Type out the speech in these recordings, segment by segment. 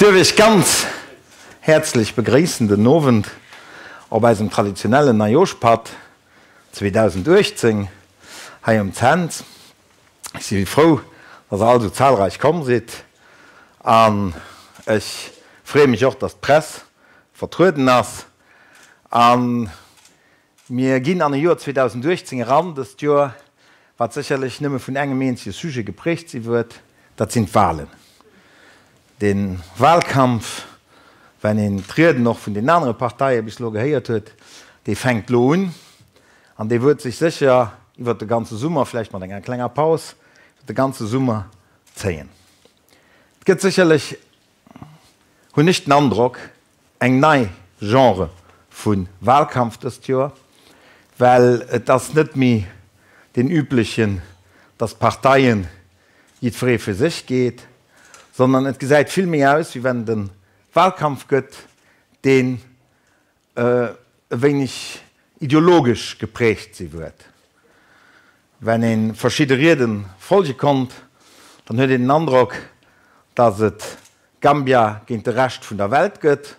Ech duerf Iech ganz häerzlech begréissen den Owend op eisem traditionellen Neijooschpatt 2018 hei um Cents. Ech si frou, dass Der all esou zahlreich komm sidd an ech freeë mech och, dass d'Press vertrueden ass. A mir ginn an e Joer 2018 eran, dëst Joer, wat sécherlech nëmme vun engem eenzege Sujet geprägt si wuert, dat sinn d'Wahlen. De Wahlkampf, wenn een d'Rieden och vun den anere Parteie bis elo gehéiert huet, dee fänkt elo un an dee wuert sech sécher iwwert de ganze Summer, vläicht mat enger klenger Paus, iwwert de ganze Summer zéien. Et gëtt sécherlech, hunn ech den Androck, eng nei Genre vu Wahlkampf dëst Joer, well et ass net méi deen üblechen, dass d'Parteien jiddweree fir sech geet, sondern et gesäit vill méi aus, wéi wenn et e Wahlkampf gëtt, deen e wéineg ideologesch geprägt si huet. Wenn ee verschidde Riede folge konnt, dann huet een den Androck, datt et Gambia géint de Rescht vun der Welt gëtt.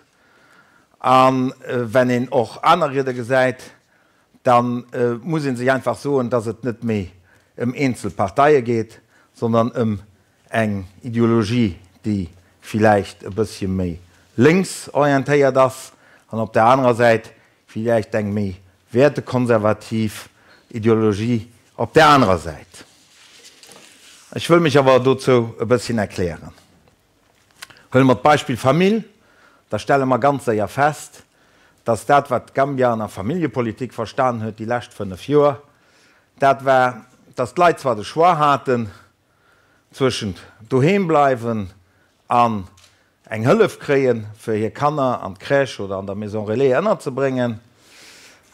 A wenn een och aner Riede gesäit, da muss ee sech einfach soen, datt et net méi ëm eenzel Parteie geet, sondern ëm Eng Ideologie, déi villäicht e bëssche méi lénks orientéiert ass, an op der anerer Säit villäicht eng méi wäertekonservativ Ideologie op där anerer Säit. Ech wëll mech awer dozou e bësschen erklären. Huele mer d'Beispill Famill, da stelle mer ganz séier fest, dass dat, wat Gambia ënner Familljepolitik verstan huet déi lescht 5 Joer, dat war, dass d'Leit zwar de Choix haten, Zwëschent doheem bleiwen an eng Hëllef kréien, fir hir Kanner an d'Crèche oder an der Maison Relais ënnerzebréngen.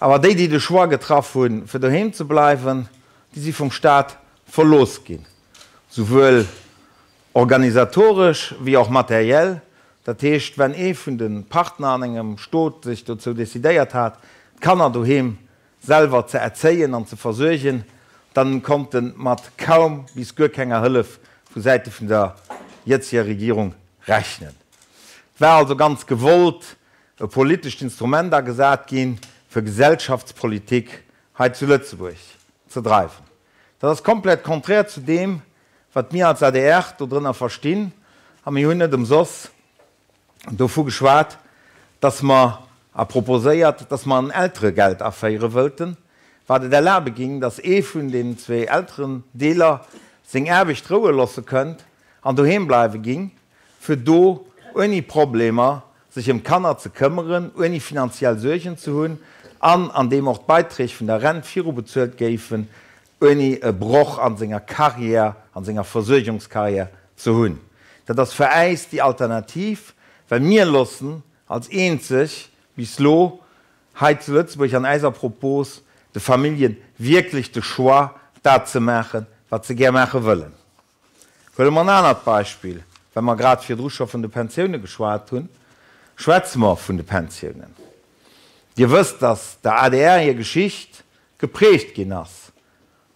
Awer déi, déi de Choix getraff hunn, fir doheem ze bleiwen, déi si vum Staat verlooss ginn, souwuel organisatoresch wéi och materiell. Dat heescht, wenn ee vun de Partner an engem Stot sech dozou decidéiert hat, d'Kanner doheem selwer ze erzéien an ze versuergen, dann konnt en mat kaum bis guer kenger Hëllef vu Säite vun der jëtzeger Regierung rechnen. Et war also ganz gewollt e politescht Instrument agesat ginn, fir Gesellschaftspolitik hei zu Lëtzebuerg ze dreiwen. Dat ass komplett konträr zu deem, wat mir als adr dodrënner verstinn, a mir hunn net ëmsoss dovu geschwat, dass mer, a proposéiert, dass mer en Elteregeld aféiere wëllten, wat et erlabe ging, dass ee vun den zwee Elterendeeler seng Aarbecht roue losse kënnt an doheem bleiwe ging, fir do ouni Problemer sech ëm d'Kanner ze këmmeren, ouni finanziell Suergen ze hunn an an deem och d'Beiträg vun der Rent virubezuelt géifen, ouni e Broch an senger Carrière, an senger Versuergungscarrière ze hunn. Dat ass fir äis déi Alternativ, well mir loossen als eenzeg bis lo hei zu Lëtzebuerg an äiser Propos de Famillje wierklech de Choix, dat ze maachen, wat se gär maache wëllen. Huele mer en anert Beispill, well mer grad virdru scho vun de Pensioune geschwat hunn, schwätze mer vun de Pensiounen. Dir wësst, dass der adr hir Geschicht geprägt ginn ass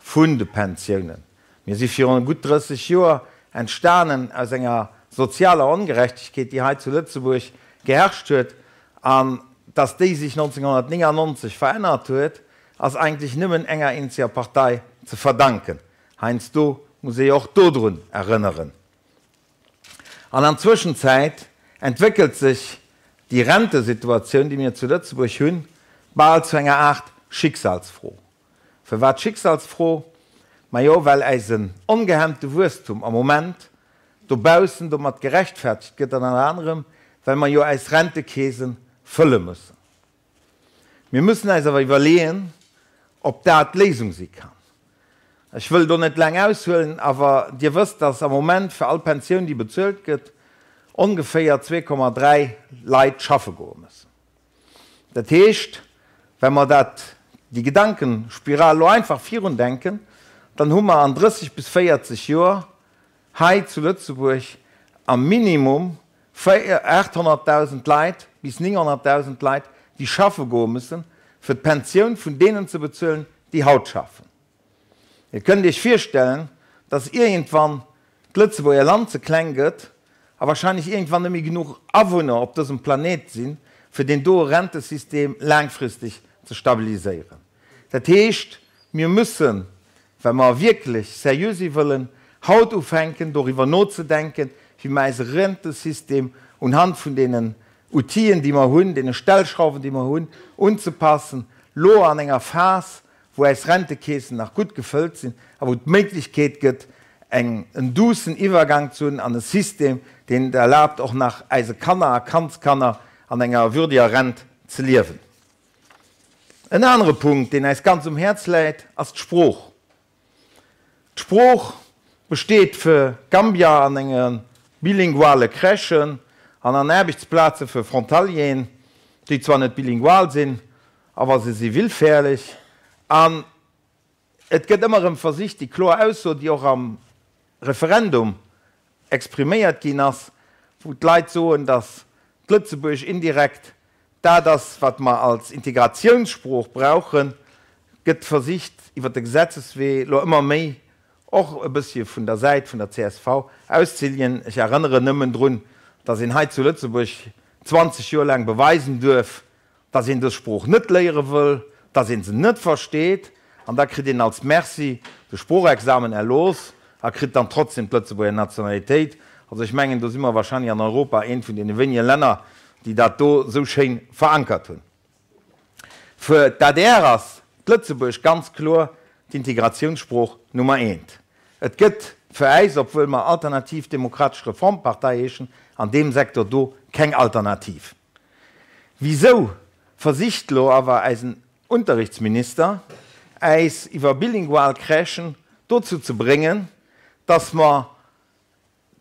vun de Pensiounen. Mir si virun gutt 30 Joer entstanen aus enger sozialer Ongerechtegkeet, déi hei zu Lëtzebuerg geherrscht huet. An dass déi sech 1999 verännert huet, ass eigentlech nëmmen enger eenzeger Partei ze verdanken. Heiansdo muss ee jo och dodrun erënneren. An an Zwëschenzäit entwéckelt sech déi Rentesituatioun, déi mir zu Lëtzebuerg hunn, bal zu enger Aart Schicksalsfro. Firwat Schicksalsfro? Majo, well äisen ongehemmte Wuesstum am Moment dobaussen domat gerechtfertegt gëtt, ënner anerem, well mer jo äis Rentekeese fëlle mussen. Mir müssen äis awer iwwerleeën, ob dat d'Léisung si kann. Ech wëll do net laang aushuelen, awer Dir wësst, dass am Moment fir all Pensioun, déi bezuelt gëtt, ongeféier 2,3 Leit schaffe goe müssen. Dat heescht, wa mer dat, déi Gedankenspiral elo einfach virundenken, dann hu mer an 30 bis 40 Joer hei zu Lëtzebuerg am Minimum 800.000 Leit bis 900.000 Leit, déi schaffe goe müssen, fir d'Pensioun vun deenen ze bezuelen, déi haut schaffen. Dir kënnt Iech virstellen, dass iergendwann d'Lëtzebuerger Land ze kleng gëtt. a wahrscheinlech iergendwann net méi genuch Awunner op dësem Planet sinn, fir deen doe Rentesystem laangfristeg ze stabiliséieren. Dat heescht, mir müssen, wa mer wierklech seriö si wëllen, haut ufänken, doriwwer nozedenken, wéi mer eise Rentesystem unhand vun deenen Outill'en, déi mer hunn, deene Stellschrauwen, déi mer hunn, unzepassen, lo an enger Phas, wou äis Rentekeesen nach gutt gefëllt sinn a wou et d'Méiglechkeet gëtt, eng, en doucen Iwwergang ze hunn an e System, deen et erlaabt, och nach äise Kanner a Kandskanner an enger würdiger Rent ze liewen. En anere Punkt, deen äis ganz um Häerz läit, ass d'Sprooch. D'Sprooch besteet fir Gambia an enge bilinguale Crèchen an an Aarbechtsplaze fir Frontalieren, déi zwar net bilingual sinn, awer se si willfährlech. An et gëtt ëmmer erëm versicht, déi kloer Ausso, déi och am Referendum expriméiert ginn ass, wou d'Leit soen, datt d'Lëtzebuergesch indirekt dat ass, wat mer als Integratiounssprooch brauchen, gëtt versicht iwwer de Gesetzeswee elo ëmmer méi och e bëssche vun der Säit vun der csv auszelieren. Ech erënneren nëmmen drun, datt een hei zu Lëtzebuerg 20 Joer laang beweisen duerf, datt een dës Sprooch net léiere wëll, datt een se net versteet, an da kritt een als Merci de Sproochexamen erlooss a kritt dann trotzdem d'Lëtzebuerger Nationalitéit. Also ech mengen, do si mer wahrscheinlech an Europa eent vun deene wéinege Länner, déi dat do esou schéin verankert hunn. Fir d'ADR ass d'Lëtzebuergesch ganz kloer d'Integratiounssprooch Nummer eent. Et gëtt fir äis, obwuel mer Alternativ Demokratesch Reformpartei heeschen, an deem Sektor do keng Alternativ. Wisou versicht lo awer äisen Unterrichtsminister äis iwwer bilingual Crèchen dozou ze bréngen, dass mer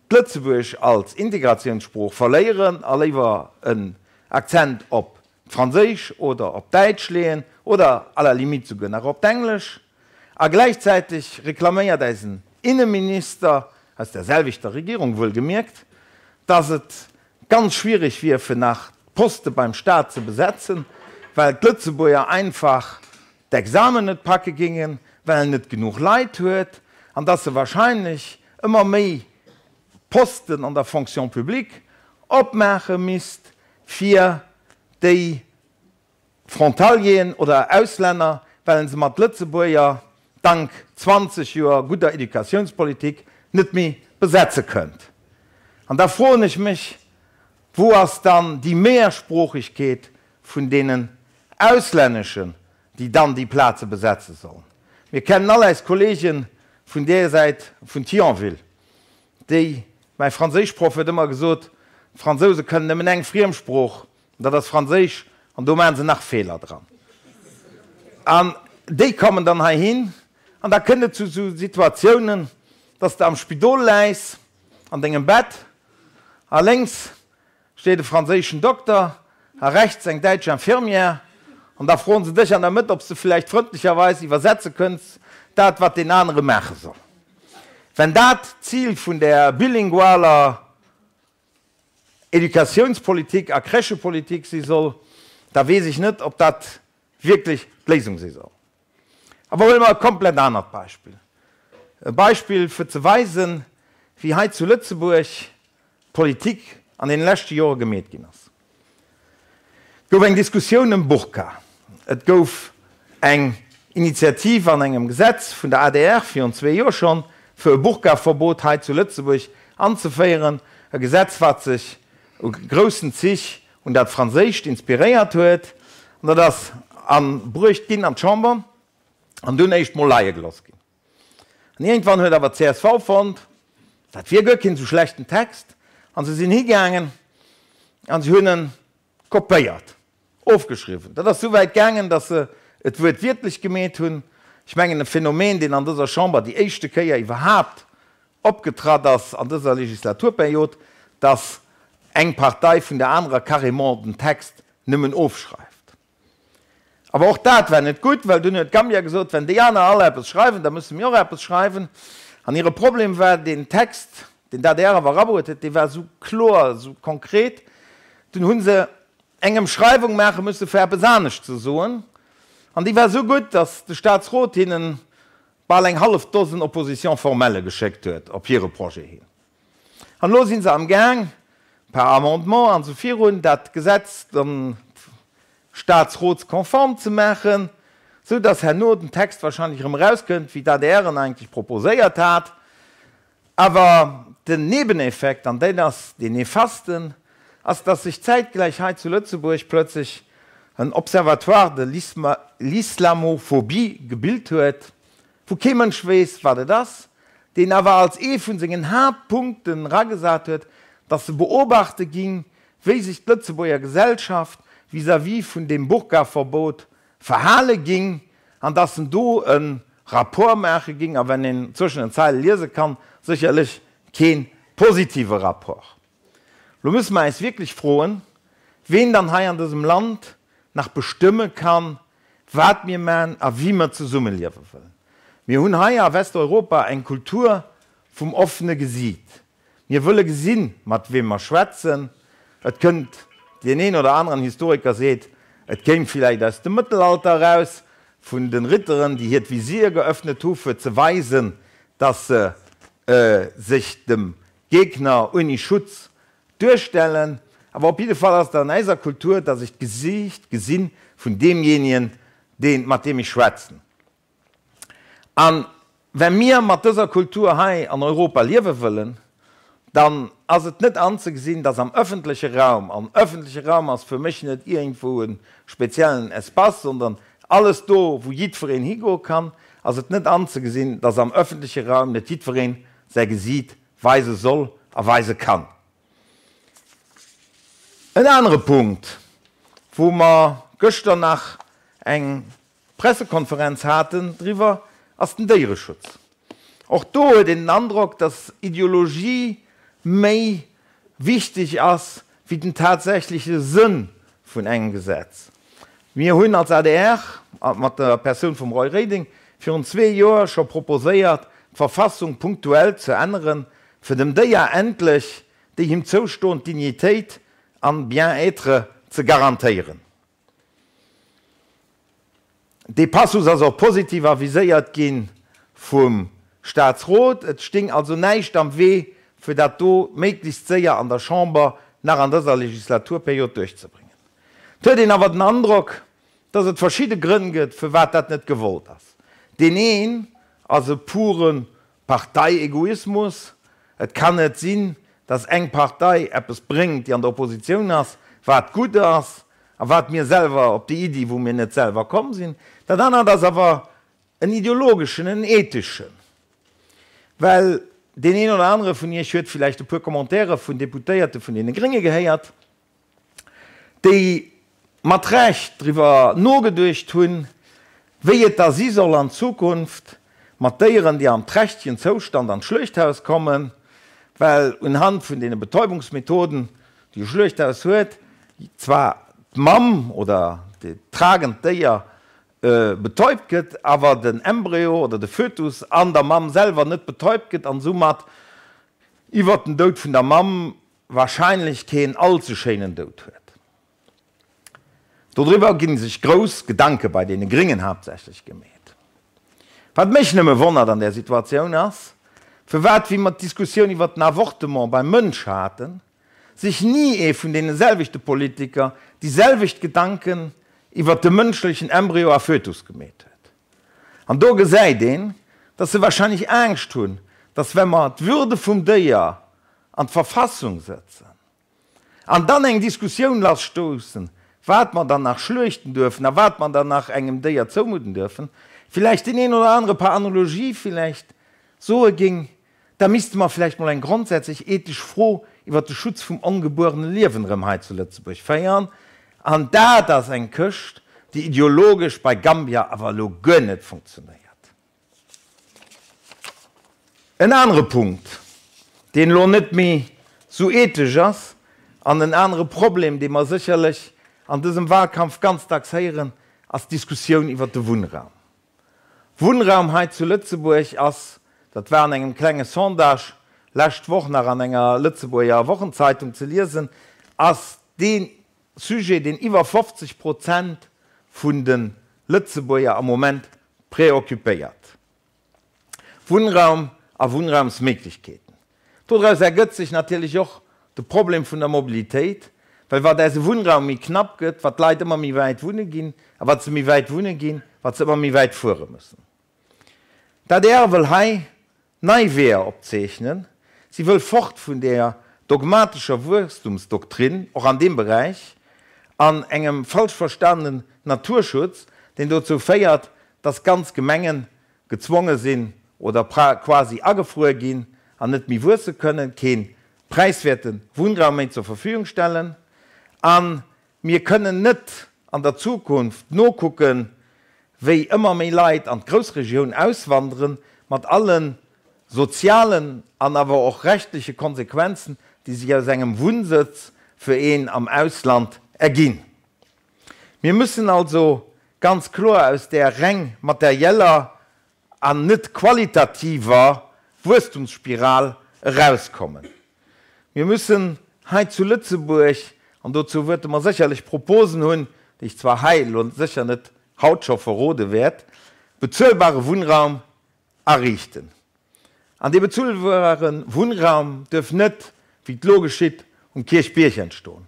d'Lëtzebuergesch als Integratiounssprooch verléieren a léiwer en Akzent op d'Franséisch oder op d'Däitsch leeën oder à la limite souguer nach op d'Englesch? A gläichzäiteg reklaméiert äisen Inneminister, aus der selwechter Regierung wuelgemierkt, dass et ganz schwierig wier fir nach d'Poste beim Staat ze besetzen, well d'Lëtzebuerger einfach d'Examen net packe gingen, well en net genuch Leit huet, an dass se wahrscheinlech ëmmer méi Posten an der Fonction publique opmaache misst fir déi Frontalieren oder Auslänner, well en se mat Lëtzebuerger, dank 20 Joer gudder Educatiounspolitik, net méi besetze kënnt. An da froen ech mech, Wou ass dann déi Mehrsproochegkeet vun deenen Auslänneschen, déi dann déi Plaze besetze sollen? Mir kennen all eis Kollege vun där Säit vun Thionville, déi, mäi Franséischproff huet ëmmer gesot, d'Fransouse kënnen nëmmen eng Friemsprooch, Dat ass Franséisch an do maachen se nach Feeler dran. An déi kommen dann heihin an da kënnt et zu esou Situatiounen, dass de am Spidol läis an dengem Bett a lénks steet e franséischen Dokter a rechts eng däitsch Infirmière an da froen se dech an der Mëtt, ob s de vläicht frëndlecherweis iwwersetze kënns dat, wat deen anere maache soll. Wenn dat d'Zil vun där bilingualer Educatiounspolitik a Crèchepolitik si soll, da weess ech net, ob dat wierklech d'Léisung si soll. Awer huele mer e komplett anert Beispill, e Beispill fir ze weisen, wéi hei zu Lëtzebuerg Politik an deene leschte Jore gemeet ginn ass. Et gouf eng Diskussioun ëm Burka. Et gouf eng Initiativ an engem Gesetz vun der adr, virun zwee Joer schonn, fir e Burkaverbot hei zu Lëtzebuerg anzeféieren. E Gesetz, wat sech u groussen Zich un dat franséischt inspiréiert huet. An dat ass abruecht ginn an d'Chamber an dunn éischt mol leie geloss ginn. An iergendwann huet awer d'CSV fonnt, dat wier guer keen esou schlechten Text, a se sinn higaangen a se hunn e kopéiert, ofgeschriwwen. Dat ass esou wäit gaangen, datt se et wuertwiertlech gemeet hunn. Ech mengen, e Phänomen, deen an dëser Chamber déi éischte Kéier iwwerhaapt opgetratt ass an dëser Legislaturperiod, datt eng Partei vun der anerer carrément den Text nëmmen ofschreift. Awer och dat war net gutt, well dunn huet Gambia gesot, wenn déi aner all eppes schreiwen, da musse mir och eppes schreiwen. An hire Problem war, deen Text, deen d'ADR awer erabruet huet, dee war esou kloer, esou konkret, dunn hu se eng Emschreiwung maache musse fir eppes anescht ze soen. An déi war esou gutt, datt de Staatsrot hinne bal eng hallef Dosen Oppositions formelles geschéckt huet op hire Projet hin. An elo si se am Gaang, par Amendement an esou virun, dat Gesetz dann staatsrotskonform ze maachen, esou dass herno den Text wahrscheinlech erëm erauskënnt, wéi d'ADR en eigentlech proposéiert hat. Awer den Nebeneffekt, an deen ass deen nefasten, ass, dass sech zäitgläich hei zu Lëtzebuerg plötzlech en Observatoire de l'islamophobie gebilt huet, wou kee Mënsch weess, wat et ass, deen awer als ee vun sengen Haaptpunkten eragesat huet, dass se beobachte ging, wéi sech d'Lëtzebuerger Gesellschaft vis-à-vis vun deem Burkaverbot verhale ging an dass en do e Rapport maache ging, a wenn een zwëschen den Zeile liese kann, sécherlech kee positive Rapport. Lo müsse mer äis wierklech froen, ween dann hei an dësem Land nach bestëmme kann, wat mir man a wéi mer zesummeliewe wëllen. Mir hunn hei a Westeuropa eng Kultur vum offene Gesiit. Mir wëlle gesinn, mat weem mer schwätzen. Et kënnt, deen een oder aneren Historiker seet, et kéim villäicht aus dem Mëttelalter eraus, vun de Ritteren, déi hiert Visier geöffnet hu fir ze weisen, dass se sech dem Gegner ouni Schutz duerstellen. Awer op jidde Fall ass et an eiser Kultur, dass ech d'Gesiicht gesi vun deemjenigen, deen, mat deem ech schwätzen. A wa mir mat dëser Kultur hei an Europa liewe wëllen, dann ass et net anzegesinn, dass am öffentleche Raum, an öffentleche Raum ass fir mech net iergendwou e speziellen Espace, sondern alles do, wou jiddwereen higoe kann, ass et net anzegesinn, dass am öffentleche Raum net jiddweree säi Gesiit weise soll a weise kann. En anere Punkt, wou mer gëschter nach eng Pressekonferenz haten driwwer, ass den Déiereschutz. Och do huet een den Androck, datt Ideologie méi wichteg ass wéi den tatsächleche Sënn vun engem Gesetz. Mir hunn als adr, mat der Persoun vum Roy Reding, virun zwee Joer scho proposéiert, d'Verfassung punktuell ze änneren, fir dem Déier endlech déi him zoustoend Dignitéit an Bien-être ze garantéieren. Dee Passus ass och positiv aviséiert gi vum Statsrot. Et sting also näischt am Wee, fir dat do méiglechst séier an der Chamber nach an dëser Legislaturperiod duerchzebréngen. Et huet een awer den Androck, dass et verschidde Grënn gëtt, firwat dat net gewollt ass. Deen een ass e pure Parteiegoismus, Et kann net sinn, dass eng Partei eppes bréngt, déi an der Oppositioun ass, wat gutt ass a wat mir selwer op déi Iddi, wou mir net selwer komm sinn. Dat anert ass awer en ideologeschen, en etheschen, well deen een oder anere vun Iech huet villäicht e puer Commentaire vun Deputéierte vun deene Grénge gehéiert, déi mat Recht driwwer nogeduecht hunn, wéi et da si soll an Zukunft mat Déieren, déi am trächtegen Zoustand an d'Schluechthaus kommen, well unhand vun deene Betäubungsmethoden, déi e Schluechthaus huet, zwar d'Mamm oder dat tragend Déier betäubt gëtt, awer den Embryo oder de Fötus an der Mamm selwer net betäubt gëtt an soumat iwwert den Doud vun der Mamm wahrscheinlech keen all ze schéinen Doud huet. Dodriwwer ginn sech grouss Gedanke bei deene Gringen haaptsächlech gemeet. Wat mech nëmme wonnert an där Situatioun ass, firwat, wéi mer d'Diskussioun iwwert den Avortement beim Mënsch haten, sech ni ee vun deene selwechte Politiker déi selwecht Gedanken iwwert de mënschlechen Embryo a Fötus gemeet huet. An do gesäit een, dass se wahrscheinlech Angscht hunn, dass wa mer d'Würde vum Déier an d'Verfassung sëtzen an dann eng Diskussioun lasstoussen, wat mer dann nach schluechten duerfen a wat mer dann nach engem Déier zoumudden duerfen, villäicht deen een oder anere par Analogie villäicht soe géing, da misste mer villäicht mol eng grondsätzlech ethesch Fro iwwert de Schutz vum ongebuerene Liewen erëm hei zu Lëtzebuerg féieren. An dat ass eng Këscht, déi ideologesch bei Gambia awer elo guer net funktionéiert. En anere Punkt, deen elo net méi sou ethesch ass, an en anere Problem, dee mer sécherlech an dësem Wahlkampf ganz dacks héieren, ass d'Diskussioun iwwert de Wunnraum. Wunnraum hei zu Lëtzebuerg ass, dat war an engem klenge Sondage lescht Woch nach an enger Lëtzebuerger Wochenzeitung ze liesen, ass dee Sujet, deen iwwer 50 Prozent vun de Lëtzebuerger am Moment preoccupéiert. Wunnraum a Wunnraumsméiglechkeeten. Dodraus ergëtt sech natierlech och de Problem vun der Mobilitéit, well wat eise Wunnraum méi knapp gëtt, wat d'Leit ëmmer méi wäit wunne ginn, a wat se méi wäit wunne ginn, wat se ëmmer méi wäit fuere müssen. D'adr wëll hei nei Weeër opzeechnen. Si wëll fort vun der dogmatescher Wuesstumsdoktrin, och an deem Beräich, an engem falsch verstanenen Naturschutz, deen dozou féiert, dass ganz Gemengen gezwonge sinn oder quasi agefruer ginn an net méi wuesse kënnen, kee präiswäerte Wunnraum méi zur Verfügung stellen. A mir kënnen net an der Zukunft nokucken, wéi ëmmer méi Leit an d'Groussregioun auswanderen, mat alle sozialen an awer och rechtliche Konsequenzen, déi sech aus engem Wunnsëtz fir een am Ausland erginn. Mir müssen also ganz kloer aus där reng materieller an net qualitativer Wuesstumsspiral erauskommen. Mir müssen hei zu Lëtzebuerg, an dozou wuerte mer sécherlech Proposen hunn, déi ech zwar hei elo sécher net haut scho verrode wäert, bezuelbare Wunnraum ariichten. An dee bezuelbare Wunnraum duerf net, wéi et lo geschitt, um Kierchbierg entstoen.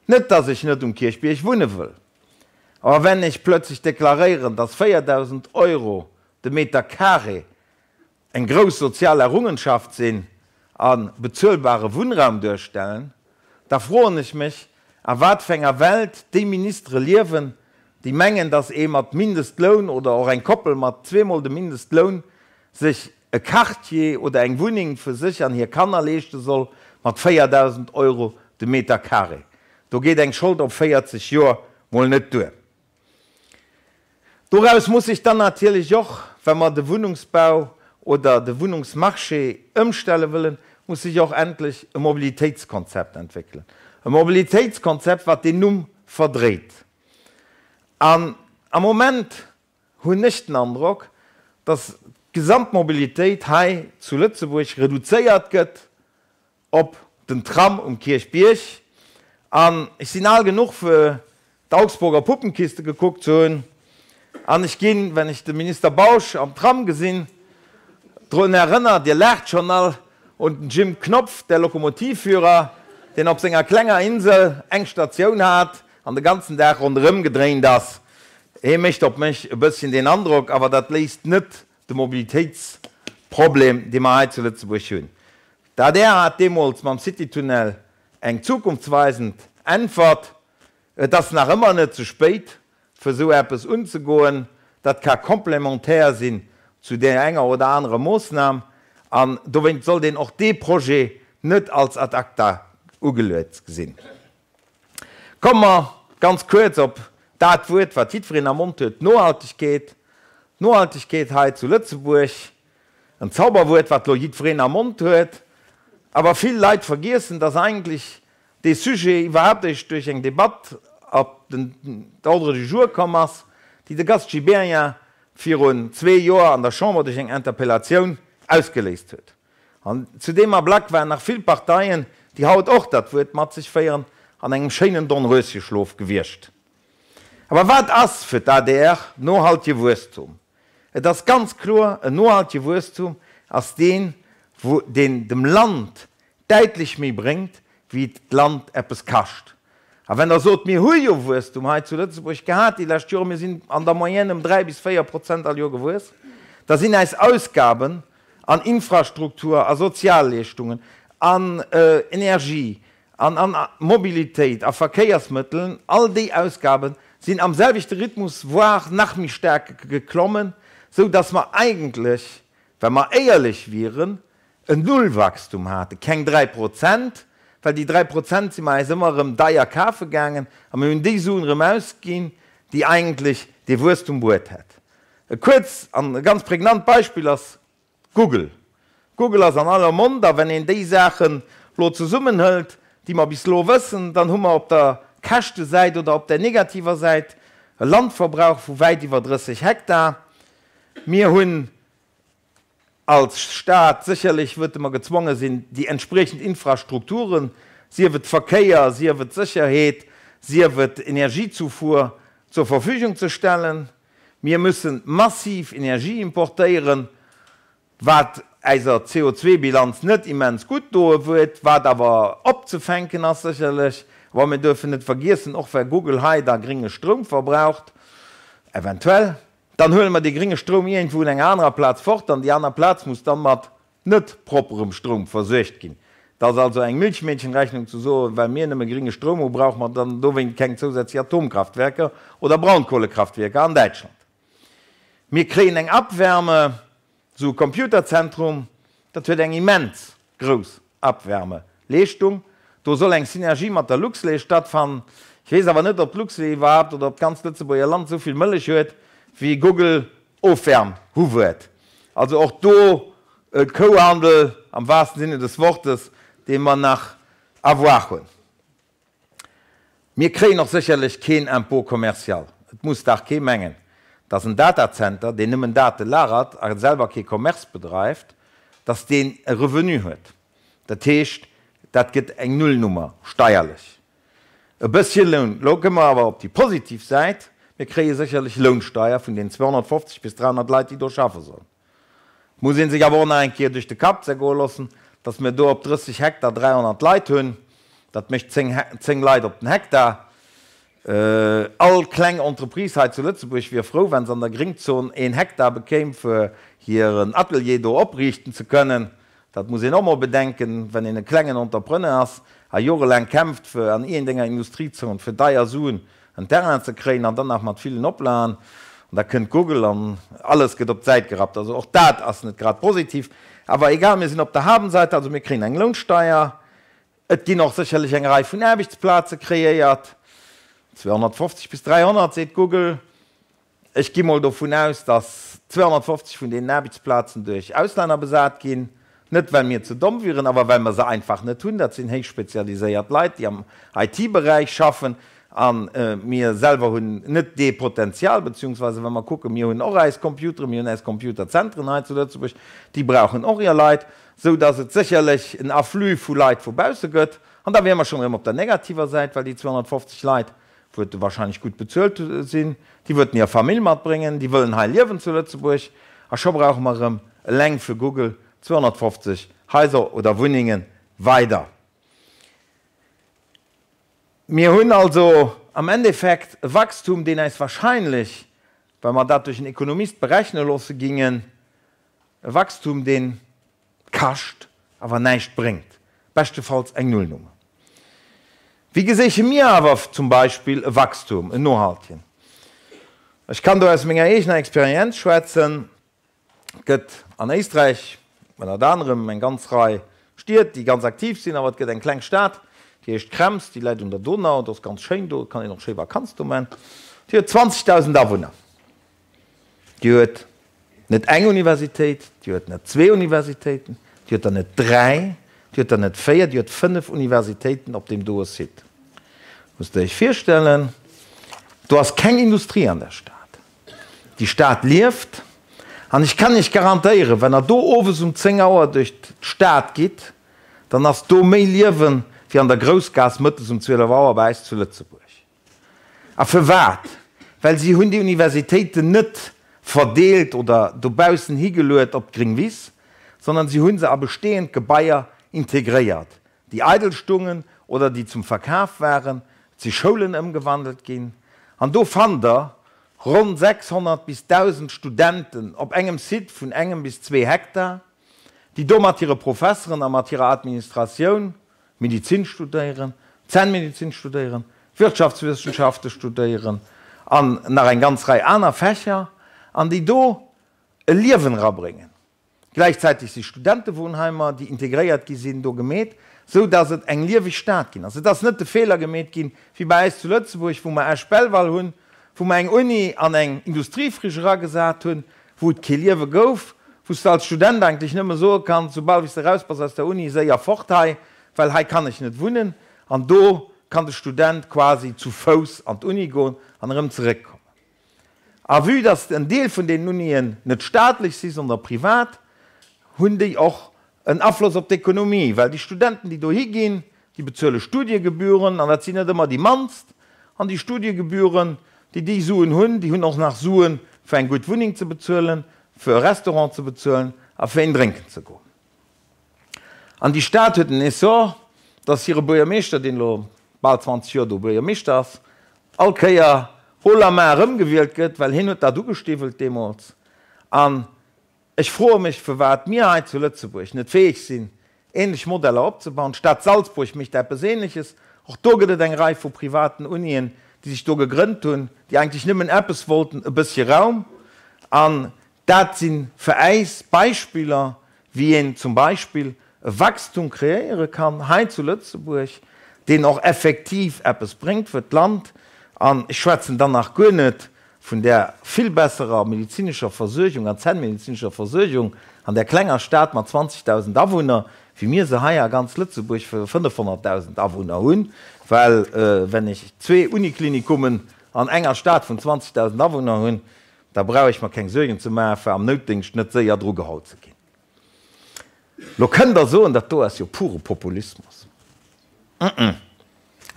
Net, dass ech net um Kierchbierg wunne wëll, awer wenn ech plötzlech deklaréieren, dass 4.000 Euro de Meter carré eng grouss sozial Errungenschaft sinn a bezuelbare Wunnraum duerstellen, da froen ech mech, a wat fir enger Welt déi Ministere liewen, déi mengen, dass ee mat Mindestloun oder och eng Koppel mat zweemol dem Mindestloun sech e Quartier oder eng Wunneng fir sech an hir Kanner leeschte soll mat 4.000 Euro de Meter carré. Do geet eng Schold op 40 Joer mol net duer. Doraus muss sech dann natierlech och, wa mer de Wunnungsbau oder de Wunnungsmarché ëmstelle wëllen, muss sech och endlech e Mobilitéitskonzept entwéckelen. E Mobilitéitskonzept, wat deen Numm verdréit. An am Moment hunn ech den Androck, dass d'Gesamtmobilitéit hei zu Lëtzebuerg reduzéiert gëtt op den Tram um Kierchbierg. An ech sinn al genuch fir d'Augsburger Puppenkiste gekuckt ze hunn. An ech ginn, wenn ech de Minister Bausch am Tram gesinn, drun erënnert, Dir laacht schonn all, un den Jim Knopf, der Lokomotivführer, deen op senger klenger Insel eng Statioun hat an de ganzen Dag ronderëm gedréint ass. Hee mécht op mech e bësschen deen Androck, awer dat léist net de Mobilitéitsproblem, dee mer hei zu Lëtzebuerg hunn. D'adr hat deemools mam Citytunnel eng zukunftsweisend Äntwert, Et ass nach ëmmer net ze spéit, fir esou eppes unzegoen. Dat ka complémentaire sinn zu där enger oder anerer Moossnam. An dowéint sollt een och dee Projet net als ad acta ugeluet gesinn. Komme mer ganz kuerz op dat Wuert, wat jiddwereen am Mond huet, Nohaltegkeet. Nohaltegkeet hei zu Lëtzebuerg, en Zauberwuert, wat elo jiddwereen am Mond huet. Awer vill Leit vergiessen, dass eigentlech dee Sujet iwwerhaapt eréischt duerch eng Debatt op den Ordre du jour komm ass, déi de Gast Gibéryen virun zwee Joer an der Chamber duerch eng Interpellatioun ausgeléist huet. An zu deem Ablack waren nach vill Parteien, déi haut och dat Wuert mat sech féieren, an engem schéinen Dornröscheschlof gewiescht. Awer wat ass fir d'ADR nohaltege Wuesstum? Et ass ganz kloer, en nohaltege Wuesstum ass deen, wou deen dem Land däitlech méi bréngt, wéi et d'Land eppes kascht. A wenn Der sot, mir hu jo Wuesstum hei zu Lëtzebuerg gehat déi lescht Joren, mir sinn an der Moyenne ëm 3 bis 4% all Joer gewuess, da sinn eis Ausgaben an Infrastruktur, a Sozialleeschtungen, an Energie, an an Mobilitéit, a Verkéiersmëtteln, all déi Ausgabe sinn am selwechte Rhythmus, voire nach méi staark geklommen, sou datt mer eigentlech, wa mer éierlech wieren, en Nullwachstum haten, keng 3%, well déi 3% si mer äis ëmmer erëm deier kafe gaangen a mir hunn déi Suen erëm ausginn, déi eigentlech dee Wuesstum bruet hätt. E kuerz an e ganz prägnant Beispill ass Google. Google ass an aller Mond a wenn een déi Saachen lo zesummenhëlt, déi mer bis lo wëssen, dann hu mer op der Käschtesäit oder op der negativer Säit e Landverbrauch vu wäit iwwer 30 Hektar. Mir hunn als Stad sécherlech wëerte mer gezwonge sinn, déi entspriechend Infrastrukturen, sief et Verkéier, sief et Sécherheet, sief et Energiezufuhr, zur Verfügung ze stellen. Mir müssen massiv Energie importéieren, wat. eiser CO2-Bilanz net immens gutt doe wuert, wat awer opzefänken ass sécherlech. Awer mir duerfen net vergiessen, och well Google hei da gringe Stroum verbraucht, eventuell, dann huele mer dee gringe Stroum iergendwou un enger anerer Plaz fort an déi aner Plaz muss dann mat net propperem Stroum versuergt ginn. Et ass also eng Milchmädchenrechnung ze soen, well mir nëmme gringe Stroum hu, brauche mer dann dowéint keng zousätzlech Atomkraftwerker oder Braunkohlekraftwierker an Däitschland. Mir kréien eng Abwärme, esou e Computerzentrum, dat huet eng immens grouss Abwärmeleeschtung. Do soll eng Synergie mat der Luxlait stattfannen. Ech weess awer net, ob d'Luxlait iwwerhaapt oder ob d'ganzt Lëtzebuerger Land esou vill Mëllech huet, wéi Google Ofwärm hu wuert. Also och do e Kouhandel am wahrsten Sinne des Wortes, dee mer nach à voir hunn. Mir kréien och sécherlech keen Impôt commercial. Et muss dach kee mengen, dass en Datacenter, deen nëmmen Date lagert a selwer kee Commerce bedreift, dass deen e Revenu huet. Dat heescht, dat gëtt eng Nullnummer steierlech. E bëssche Loun. Lo komme mer awer op déi positiv Säit, Mir kréie sécherlech Lounsteier vun den 250 bis 300 Leit, déi do schaffe sollen. Et muss ee sech awer och nach eng Kéier duerch de Kapp zergoe loossen, datt mir do op 30 Hektar 300 Leit hunn. Dat mécht 10 Leit op den Hektar. All kleng Entreprise hei zu Lëtzebuerg wier frou, wa se an der Gréngzon een Hektar bekéim, fir hiren Atelier do opriichten ze kënnen. Dat muss een och mol bedenken, wenn een e klengen Entrepreneur ass a jorelaang kämpft fir an iergendenger Industriezon fir deier Suen en Terrain ze kréien an dann nach mat villen Oplagen, an da kënnt Google an alles gëtt op d'Säit gerappt. Also och dat ass net grad positiv. Awer egal, mir sinn op der Habenseite, also mir kréien eng Lounsteier. Et ginn och sécherlech eng Rei vun Aarbechtsplaze kreéiert, 250 bis 300 seet Google. Ech gi mol dovun aus, datt 250 vun deenen Aarbechtsplazen duerch Auslänner besat ginn. Net well mir ze domm wieren, awer well mer se einfach net hunn. Dat sinn héich spezialiséiert Leit, déi am IT-Beräich schaffen. A mir selwer hunn net dee Potenzial, beziehungsweise wa mer kucken, mir hunn och eis Computeren, mir hunn eis Computerzentren hei zu Lëtzebuerg, déi brauchen och hir Leit, esou datt et sécherlech en Afflux vu Leit vu bausse gëtt. An da wiere mer schonn erëm op der negativer Säit, well déi 250 Leit wuerte wahrscheinlech gutt bezuelt sinn, déi wuerten hir Famill matbréngen, déi wëllen hei liewen zu Lëtzebuerg, a scho brauche mer erëm eleng fir Google 250 Haiser oder Wunnenge weider. Mir hunn also am Endeffekt e Wachstum, deen äis wahrscheinlech, wa mer dat duerch en Ekonomist berechne loosse gingen, e Wachstum, deen kascht, awer näischt bréngt, beschtefalls eng Nullnummer. Wéi geséiche mir awer zum Beispill e Wachstum, en nohaltegen? Ech kann do aus menger eegener Experienz schwätzen. Et gëtt an Éisträich ënnert anerem eng ganz Rei Stied, déi ganz aktiv sinn, awer et gëtt eng kleng Stad, déi heescht Krems, déi läit un der Donau, et ass ganz schéin do, et kann een och schéi Vakanz do man. Déi huet 20.000 Awunner. Déi huet net eng Universitéit, déi huet net zwee Universitéiten, déi huet der net dräi, déi huet der net véier, déi huet fënnef Universitéiten op deem doe Site. Musst Der Iech virstellen, do ass keng Industrie an der Stad. Déi Stad lieft. An ech kann Iech garantéieren, wann Der do owes um 10 Auer duerch d'Stad gitt, dann ass do méi Liewen wéi an der Groussgaass mëttes um 12 Auer bei äis zu Lëtzebuerg. A firwat? Well si hunn déi Universitéiten net verdeelt oder dobaussen higeluet op d'gréng Wiss, sondern si hu se a bestehend Gebaier integréiert, déi eidel stungen oder déi zum Verkaf waren. Et si Schoulen ëmgewandelt ginn. An do fannt Der ronn 600 bis 1.000 Studenten op engem Site vun engem bis zwee Hektar, déi do mat hire Professeren a mat hirer Administratioun Medizin studéieren, Zännmedizin studéieren, Wirtschaftswissenschafte studéieren an nach eng ganz Rei aner Fächer, an déi do e Liewen erabréngen. Gläichzäiteg si Studentewohnheimer, déi integréiert gi sinn, do gemeet, sou datt et eng lieweg Stad ginn ass. Et ass net de Feeler gemeet ginn, wéi bei äis zu Lëtzebuerg, wou mer Esch-Belval hunn, wou mer eng Uni an eng Industriefriche eragesat hunn, wou et kee Liewe gouf, wou s de als Student eigentlech nëmme soe kanns, soubal wéi s de raus bass aus der Uni, séier fort hei, well hei kann ech net wunnen. An do kann de Student quasi zu Fouss an d'Uni goen an erëm zeréckkommen. A vue dass en Deel vun deenen Unien net staatlech si, sondern privat, hunn déi och en Afloss op d'Ekonomie, well déi Studenten, déi dohi ginn, déi bezuele Studiegebühren, an dat sinn net ëmmer déi mannst, an déi Studiegebühren, déi déi Suen hunn, déi hunn och nach Suen, fir eng gutt Wunneng ze bezuelen, fir e Restaurant ze bezuelen. A fir een drénken ze goen. An déi Stad huet en Essor, dass hire Buergermeeschter, deen elo bal 20 Joer do Buergermeeschter ass, all Kéier haut la main erëmgewielt gëtt, well hien huet dat ugestiwwelt deemools. An ech froe mech, firwat mir hei zu Lëtzebuerg net fäeg sinn, ähnlech Modeller opzebauen. D'Stad Salzburg mécht eppes Ähnleches. Och do gëtt et eng Rei vu privaten Unien, déi sech do gegrënnt hunn, déi eigentlech nëmmen eppes wollten, e bëssche Raum. An Dat si fir äis Beispiller, wéi een zum Beispill e Wachstum kreéiere kann hei zu Lëtzebuerg, deen och effektiv eppes bréngt fir d'Land. An ech schwätzen dann nach guer net vun där vill besserer medezinescher Versuergung an zännmedezinescher Versuergung an där klenger Stad mat 20.000 Awunner, wéi mir se hei a ganz Lëtzebuerg fir 500.000 Awunner hunn. Well wenn ech zwee Uniklinikummen an enger Stad vun 20.000 Awunner hunn, Da brauch ech mer keng Suergen ze maachen, fir am Noutdéngscht net séier drugeholl ze ginn. Lo kënnt Der soen, dat do ass jo pure Populismus. Mm-mm.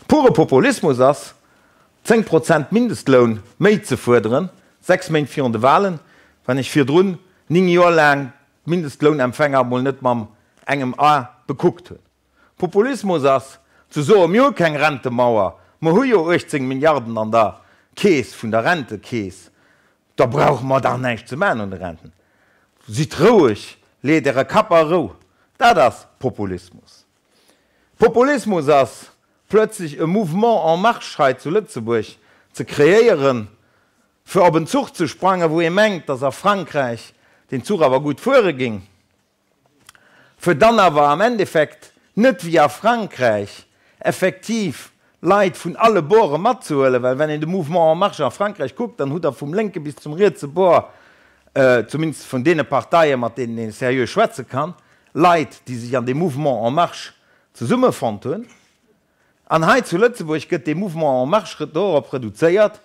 Pure Populismus ass, 10 Prozent Mindestloun méi ze fuerderen, 6 Méint virun de Wahlen, wann ech virdrun 9 Joer laang d'Mindestlounempfänger mol net mam engem A bekuckt hunn. Populismus ass, ze soen, mir hu keng Rentemauer, mer hu jo 18 Milliarden an der Keess vun der Rentekeess, da brauche mer dach näischt ze maachen un de Renten. Sidd roueg, leet Äre Kapp a Rou. Dat ass Populismus. Populismus ass, plötzlech e Mouvement en marche hei zu Lëtzebuerg ze kreéieren, fir op en Zuch ze sprangen, wou ee mengt, datt a Frankräich deen Zuch awer gutt fuere géing. Fir dann awer am Endeffekt net wéi a Frankräich effektiv Leit vun alle Borde matzehuelen, well wann een de Mouvement En Marche a Frankräich kuckt, dann hutt Der vum lénke bis zum rietse Bord, zumindest vun deene Parteien, mat deenen ee seriö schwätze kann, Leit, déi sech an deem Mouvement En Marche zesummefonnt hunn. An hei zu Lëtzebuerg gëtt dee Mouvement En Marche dorop reduzéiert,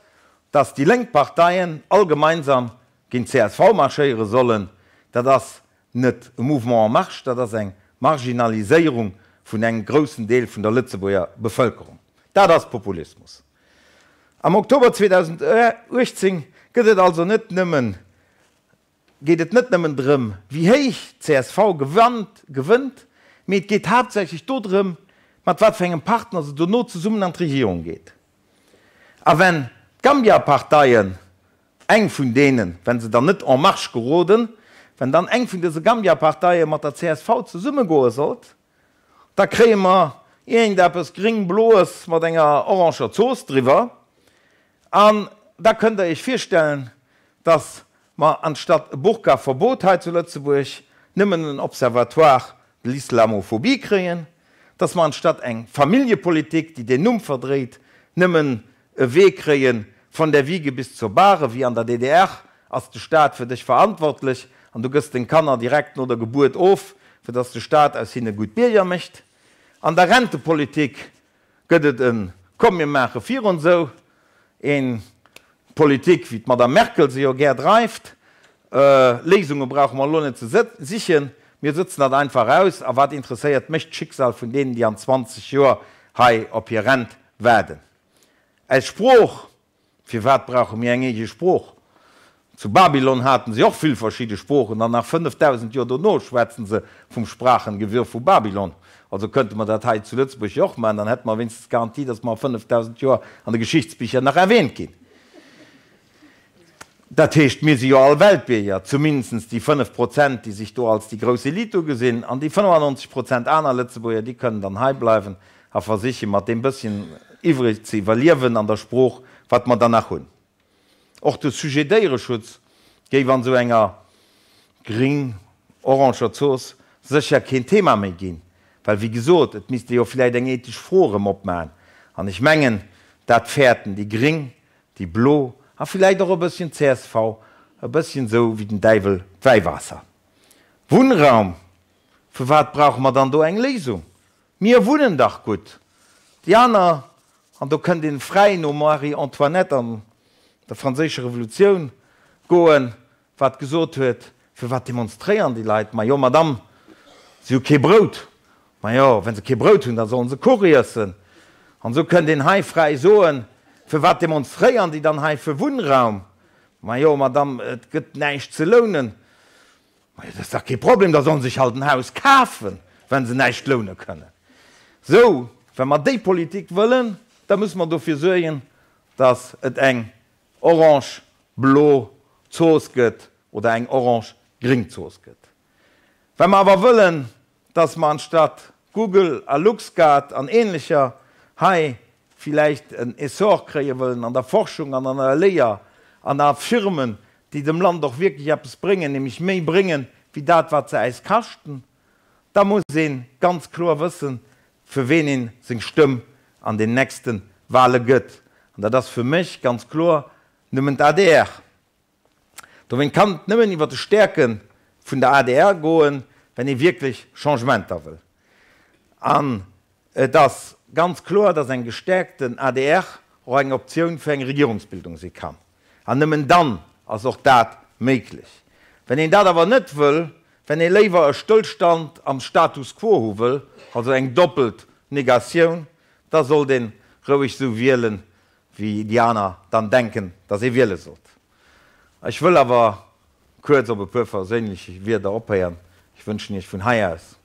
dass déi lénk Parteien all gemeinsam géint csv marschéiere sollen. Dat ass net e Mouvement en marche, dat ass eng Marginaliséierung vun engem groussen Deel vun der Lëtzebuerger Bevëlkerung. Dat ass Populismus. Am Oktober 2018 gëtt et also net nëmmen, geet et net nëmmen drëm, wéi héich csv gewënnt, mee et geet haaptsächlech dodrëm, mat wat fir engem Partner se dono zesummen an d'Regierung geet. A wenn d'Gambia-Parteien Eng vun deenen, wenn se dann net en marche geroden, wenn dann eng vun dëse Gambia-Parteie mat der csv zesummegoe sollt, da kréie mer iergendeppes Gréng-Bloes mat enger oranger Zooss driwwer. An da kënnt Der Iech virstellen, dass mer anstatt e Burka-Verbot hei zu Lëtzebuerg nëmmen en Observatoire de l'islamophobie kréien, dass mer anstatt eng Familljepolitik, déi deen Numm verdréit, nëmmen e Wee kréien von der Wiege bis zur Bahre, wéi an der DDR, ass de Staat fir dech verantwortlech an du gëss deng Kanner direkt no der Gebuert of, fir dass de Staat aus hinne gutt Bierger mécht. An der Rentepolitik gëtt et en Komm mir maache virun esou een Politik, wéi d'Madame Merkel se jo gär dreift. Léisunge brauche mer elo net ze sichen, mir sëtzen dat einfach aus. A wat interesséiert mech d'Schicksal vun deenen, déi an 20 Joer hei op hir Rent waarden? Äis Sprooch, Firwat brauche mir eng eege Sprooch? Zu Babylon haten si och vill verschidde Sproochen an nach 5000 Joer dono schwätzen se vum Sprachengewirr vu Babylon. Also könnte mer dat hei zu Lëtzebuerg jo och maachen, dann hätte mer wéinstens d'Garantie, datt mer a 5000 Joer an de Geschichtsbicher nach erwähnt ginn. Dat heescht, mir si jo all Weltbierger, zumindest déi 5 Prozent, déi sech do als déi grouss Elite ugesinn, an déi 95 Prozent aner Lëtzebuerger, déi kënnen dann hei bleiwen a versiche mat deem bësschen iwwreg ze iwwerliewen an der Sprooch, wat mer dann nach hunn. Och de Sujet Déiereschutz géif an esou enger gring-oranger Zooss sécher keen Thema méi ginn, well wéi gesot, et misst ee jo vläicht eng ethesch Fro erëm opmachen, an ech mengen, dat fäerten déi Gring Déi Blo a villäit och e bësschen csv, e bësschen esou wéi den Däiwel d'Wäiwaasser. Wunnraum, Firwat brauche mer dann do eng Léisung? Mir wunnen dach gutt. Déi aner, an do kënnt een fräi no Marie-Antoinette an der franséischer Revolutioun goen, wat gesot huet, Firwat demonstréieren déi Leit? Majo, Madame, si hu kee Brout. Majo, wa se kee Brout hunn, da sollen se Kuch iessen. An esou kënnt een hei fräi soen, Firwat demonstréieren déi dann hei fir Wunnraum? Majo, Madame, et gëtt näischt ze lounen. Majo, dat ass dach kee Problem, da sollen se sech halt en Haus kafen, wa se näischt loune kënnen. Sou, wa mer déi Politik wëllen, da musse mer dofir suergen, datt et eng orange-blo Zooss gëtt oder eng orange-gréng Zooss gëtt. Wa mer awer wëllen, datt mer anstatt Google a LuxGuard an ähnlecher hei villäicht en Essor kréie wëllen an der Forschung an an der Léier an a Firmen, déi dem Land och wierklech eppes bréngen, nämlech méi bréngen, wéi dat, wat se äis kaschten, da muss ee ganz kloer wëssen, fir ween ee seng Stëmm an den nächste Wahle gëtt. An dat ass fir mech ganz kloer nëmmen d'ADR. Dowéint kann et nëmmen iwwer de Stäerke vun der adr goen, wenn ee wierklech Changementer wëll. An et ass ganz kloer, datt eng gestäerkten adr och eng Optioun fir eng Regierungsbildung si kann. An nëmmen dann ass och dat méiglech. Wenn een dat awer net wëll, wenn ee léiwer e Stëllstand am Status quo hu wëll, also eng doppelt Negatioun, da sollt ee roueg esou wielen, wéi déi aner dann denken, dass ee wiele sollt. Ech wëll awer kuerz op e puer verséinlech Wierder ophéieren. Ech wënschen Iech vun hei aus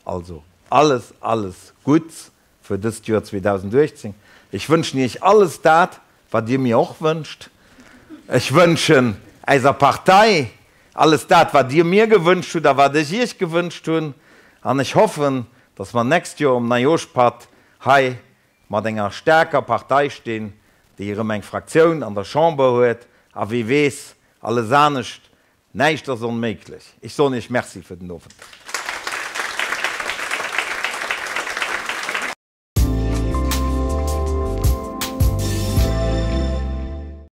also alles, alles Gutts fir dëst Joer 2018. Ech wënschen Iech alles dat, wat Dir mir och wënscht. Ech wënschen äiser Partei alles dat, wat Dir mir gewënscht hutt a wat ech Iech gewënscht hunn. An ech hoffen, dass mer nächst Joer um Neijooschpatt hei mat enger staarker Partei stinn, déi erëm eng Fraktioun an der Chamber huet, a wee weess, alles anescht, näischt ass onméiglech. Ech soen Iech Merci fir den Owend.